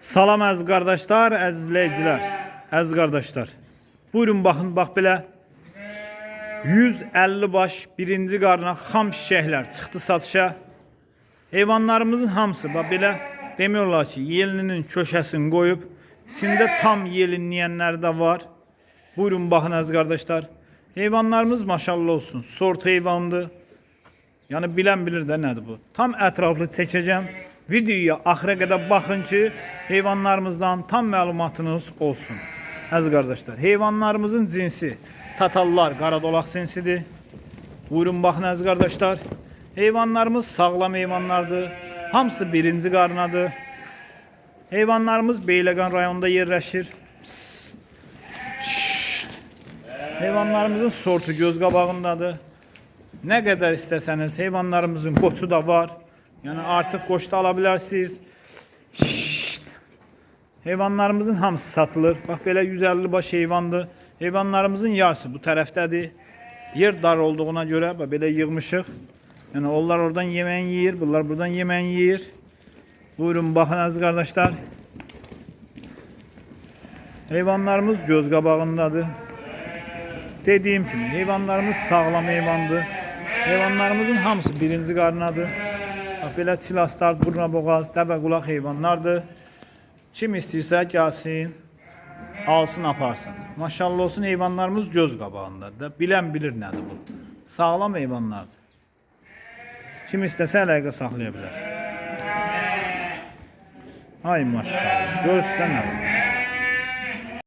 Salam əziz qardaşlar, əziz izləyicilər, əziz qardaşlar. Buyurun baxın, bax belə 150 baş birinci qarına xam şişəklər çıxdı satışa. Heyvanlarımızın hamısı bax belə demək olar ki, yelininin köşəsini qoyub, içində tam yelinləyənləri də var. Buyurun baxın əziz qardaşlar. Heyvanlarımız maşallah olsun, sort heyvandır. Yəni bilən bilir də nədir bu. Tam ətraflı çəkəcəm. Videoya axıra qədər baxın ki, heyvanlarımızdan tam məlumatınız olsun. Əziz qardaşlar, heyvanlarımızın cinsi tatallar, qaradolaq cinsidir. Buyurun baxın əziz qardaşlar. Heyvanlarımız sağlam heyvanlardır. Hamısı birinci qarnadır. Heyvanlarımız Beyləqan rayonunda yerləşir. Psst. Pşşt. Heyvanlarımızın sortu göz qabağındadır. Nə qədər istəsəniz heyvanlarımızın qoçu da var. Yəni artıq qoç da ala bilərsiniz. Şşt. Heyvanlarımızın hamısı satılır. Bax belə 150 baş heyvandır. Heyvanlarımızın yarısı bu tərəfdədir. Yer dar olduğuna görə bax belə yığmışıq. Yəni onlar oradan yeməyin yeyir, bunlar buradan yeməyin yeyir. Buyurun baxın əziz qardaşlar. Heyvanlarımız göz qabağındadır. Dediyim kimi heyvanlarımız sağlam heyvandır. Heyvanlarımızın hamısı birinci qarnadır. Bax belə çilastar, burna boğaz, dəvə qulaq heyvanlardır. Kim istəyirsə gəlsin, alsın, aparsın. Maşallah olsun heyvanlarımız göz qabağındadır. Da. Bilən bilir nədir bu. Sağlam heyvanlardır. Kim istəsə əlaqə saxlaya bilər. Ay maşallah. Görürsən nə var?